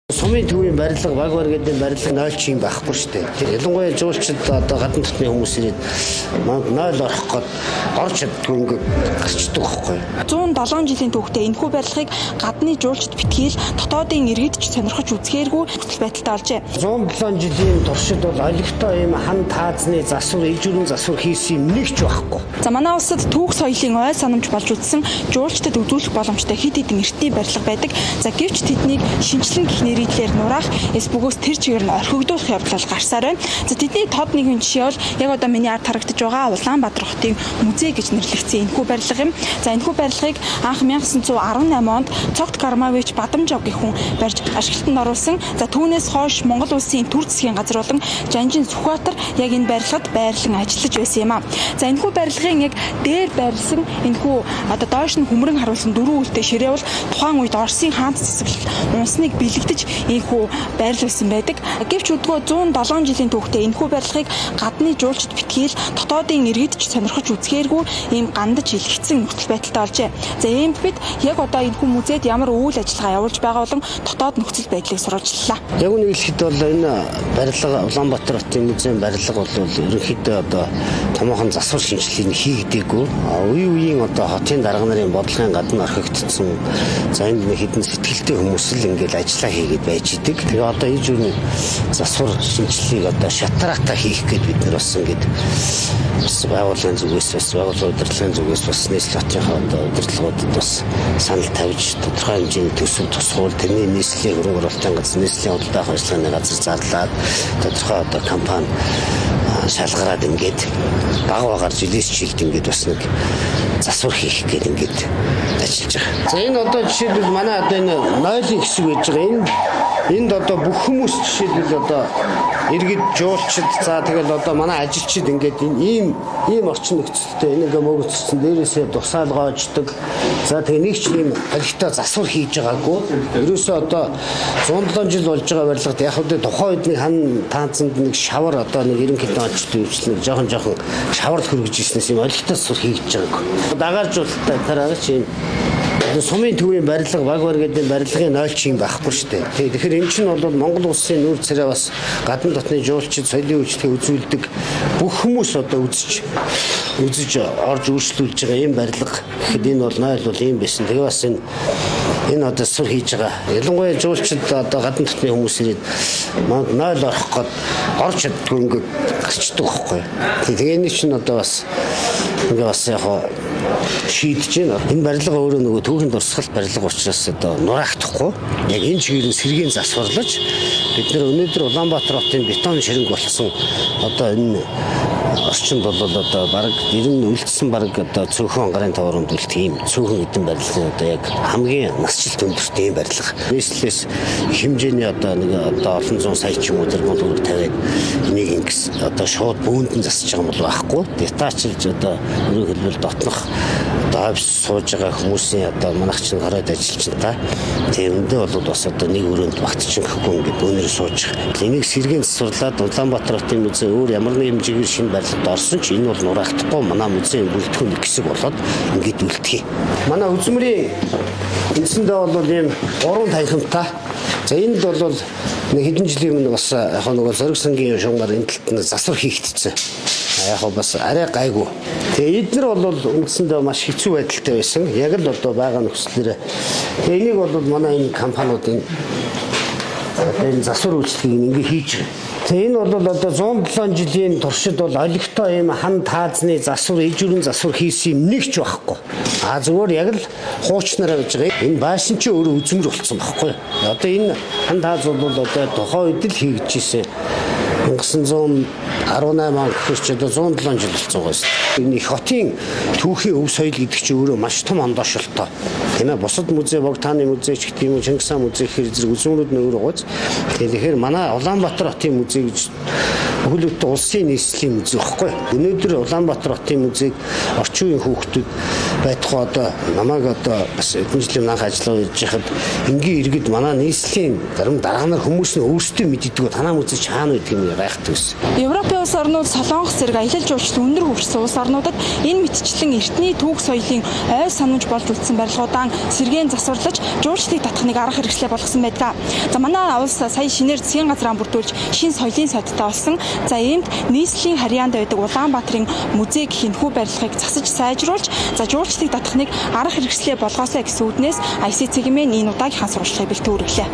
Сумын төвийн барилга, баг баригдын барилга 0 ч юм байхгүй шүү дээ. Тэр ялангуяа жуулчид одоо гадна дотны хүмүүс ирээд манд 0 орох гээд орж чаддгүй ингээд гарчдаг байхгүй. 107 жилийн түүхтэй энэхүү барилгыг гадны жуулчид битгийл дотоодын иргэд ч сонирхож үзэхээргүй нөхцөл байдалтай олжээ. 107 жилийн туршид бол олигтой ийм хан таазны засвар, ижүүрэн засвар хийсэн юм нэг ч байхгүй. За, манай улсад түүх соёлын ой санамж болж үзсэн жуулчдад үзүүлэх боломжтой хэд хэдэн эртний барилга байдаг. За, гэвч тэднийг шинэчлэн гэх нэрийдлэр нураах эс бөгөөс тэр чигээр нь орхигдуулах явдал бол гарсаар байна. За, тэдний тод нэгэн жишээ бол яг одоо миний ард харагдаж байгаа Улаанбаатар хотын музей гэж нэрлэгдсэн энэхүү барилга юм. За, энэхүү барилгыг анх 1918 онд Цогт Кармавич Бадамжав гэх хүн барьж ашиглалтанд оруулсан. За, түүнээс хойш Монгол улсын төр засгийн газар болон Жанжин Сүхбаатар яг энэ барилгад байрлан ажиллаж байсан юм а. За, энэхүү барилгын яг дээр байрлсан энэхүү одоо доош нь хүмрэн харуулсан дөрвөн үлтэй ширээ бол тухайн үед Оросын хаант засаглал унсныг бэлэгдэж энэхүү байрлуулсан байдаг. Гэвч өдгөө 107 жилийн түүхтэй энэхүү барилгыг гадны жуулчид битгийл дотоодын иргэд ч сонирхож үзэхээргүй ийм гандаж илгэцсэн нөхцөл байдалтай олжээ. За, иймд бид яг одоо энэхүү музейд ямар үйл ажиллагаа явуулж байгаа болон дотоод нөхцөл байдлыг сурвалжлаа. Яг үнэ хэлэхэд бол энэ барилга, Улаанбаатар хотын музейн барилга бол ерөнхийдөө одоо томоохон засвар шинжилгээ нь хийгдээгүй. Үе үеийн одоо хотын дарга нарын бодлогын гадна орхигдсон. За, энд нэг хэдэн сэтгэлтэй хүмүүс л ингээл ажиллаа хийгээд байж идэг. Тэгээ одоо ижүүрэн засвар шинжилгээг одоо шатраата хийх гээд бид нар бас ингээд бас байгууллагын зүгээс, бас байгууллагын удирдлагын зүгээс, бас нийслэл хотынхаа одоо удирдлагуудад бас санал тавьж, тодорхой хэмжээний төсөв тусгуул, тэрний нийслэлийн хөрөнгө оруулалтын газар, нийслэлийн худалдаа авах ажиллагааны газар зарлаад, тодорхой одоо компани шалгараад, ингээд баг багаар жилээс жилд ингээд бас нэг засвар хийх гээд ингээд ажиллаж байгаа. За, энэ одоо жишээлбэл манай одоо энэ нойлын хэсэг байж байгаа. Энд одоо бүх хүмүүс, жишээлбэл одоо иргэд, жуулчид, за тэгэл одоо манай ажилчид ингээд энэ ийм орчин нөхцөлтэй энэ ингээ мөгөцсөн дээрээсээ дусаал гоождог. За, тэгээ нэг ч ийм олигтой засвар хийж байгаагүй. Ерөөсөө одоо 107 жил болж байгаа барилгад яг үгүй тухайн үед нэг хан таазанд нэг шавар одоо нэг 90 хэдэн онцтой үйлчлэг нэг жоохон жоохон шавар л хөргөж ирснээс ийм олигтой засвар хийж байгаагүй. Дагаажуулалтаа тараагч ийм одоо сумын төвийн барилга, баг баригдын барилгын 0 ч юм байхгүй шүү дээ. Тэгэхээр энэ чинь бол Монгол улсын нүүр царай, бас гадна дотны жуулчид соёлын үйлчлэгээ үзүүлдэг бүх хүмүүс одоо үзэж орж үйлчлүүлж байгаа ийм барилга гэхэд энэ бол 0 бол ийм байсан. Тэгээ бас энэ одоо сур хийж байгаа. Ялангуяа жуулчид одоо гадна дотны хүмүүс ирээд манд 0 орох гээд орж чаддгүй ингээд гарчдаг байхгүй. Тэгээ энэ чинь одоо бас ингээ бас яг шийдэж байна. Энэ барилга өөрөө нөгөө түүхэн дурсгал барилга учраас одоо нураагдахгүй. Яг энэ чигээр нь сэргийн засварлаж бид нар өнөөдөр Улаанбаатар хотын бетон ширэнг болсон одоо энэ орчинд бол одоо бараг 90 үлдсэн, бараг одоо цөөхөн гарын таваарамд үлдэх ийм цөөхөн хэдэн барилгын одоо яг хамгийн насжилт өндөртэй ийм барилга. Нийслэлээс хэмжээний одоо нэг одоо олон зуун сая ч юм уу тэрбум төгрөг тавиад энийг ингэс одоо шууд бүүндэн засаж байгаа юм бол байхгүй. Детачилж одоо өөрөөр хэлбэл дотнох одоо офис сууж байгаа хүмүүсийн одоо манайх чинь хоройд ажиллаж та. Тэрэндээ бол бас одоо нэг өрөөнд багтчих гэхгүй ингээд бөөнөр сууж байгаа. Энийг сэргээн засварлаад Улаанбаатар хотын музей өөр ямар нэг хэмжээгээр шинэ барилгад орсон ч энэ бол нураагдахгүй, манай музейн бүрэлдэхүүн нэг хэсэг болоод ингээд үлдэх юм. Манай үзмөрийн үндсэндээ бол ийм гурван танхимтай. За, энд бол нэг хэдэн жилийн өмнө бас яг нөгөө зориг сангийн шугамар энэ талд нь засвар хийгдсэн. Яг бас арай гайгүй. Тэгээ эднэр бол үндсэндээ маш хэцүү байдалтай байсан. Яг л одоо байгаа нөхцлөөр. Тэгээ энийг бол манай энэ компаниудын одоо энэ засвар үйлчлэгийг ингээ хийж байгаа. Тэгээ энэ бол одоо 107 жилийн туршид бол олигтой ийм хан таазны засвар, ижүүрэн засвар хийсэн юм нэг ч байхгүй. А зүгээр яг л хуучнараа байж байгаа. Энэ баашин чи өөрөө үзмэр болцсон байхгүй. Одоо энэ хан тааз бол одоо тухайн үед л хийгдэж ирсэн. 1918 он гэхээр чи одоо 107 жил болсон байгаа шүү дээ. Энэ их хотын түүхийн өв соёл гэдэг чинь өөрөө маш том ондоошолтой. Тийм ээ, бусад музей, Богтааны музей ч гэх юм уу, Чингис хаан музей гэхээр зэрэг үзмэрүүд нь өөр гоц. Тэгэхээр манай Улаанбаатар хотын музей гэж Бүхэл бүтэн улсын нийслэлийн музей байхгүй. Өнөөдөр Улаанбаатар хотын музейг орчин үеийн хүүхдүүд байтугай одоо намайг одоо бас эдэн жилийн анх ажиллаа хийж байхад энгийн иргэд манай нийслэлийн зарим дарга нар хүмүүс нь өөрсдөө мэддэг, танаа музей чаана байдаг юм гайхдаг гэсэн. Европын улс орнууд, Солонгос зэрэг аялал жуулчлал өндөр хөгжсөн улс орнуудад энэ мэтчлэн эртний түүх соёлын ой санамж болж үлдсэн барилгуудаа сэргээн засварлаж, жуулчдыг татах нэг арга хэрэгслээ болгосон байдаг. За, манай улс сая шинээр засгийн газраа бүрдүүлж, шинэ соёлын сайдтай болсон. За, иймд нийслэлийн харьяанд байдаг Улаанбаатарын музей гэх энэхүү барилгыг засаж сайжруулж, за, жуулчдыг татах нэг арга хэрэгслээ болгоосой гэсэн үүднээс IC цэгмэн энэ удаагийнхаа сурвалжлагыг бэлтгэн хүргэлээ.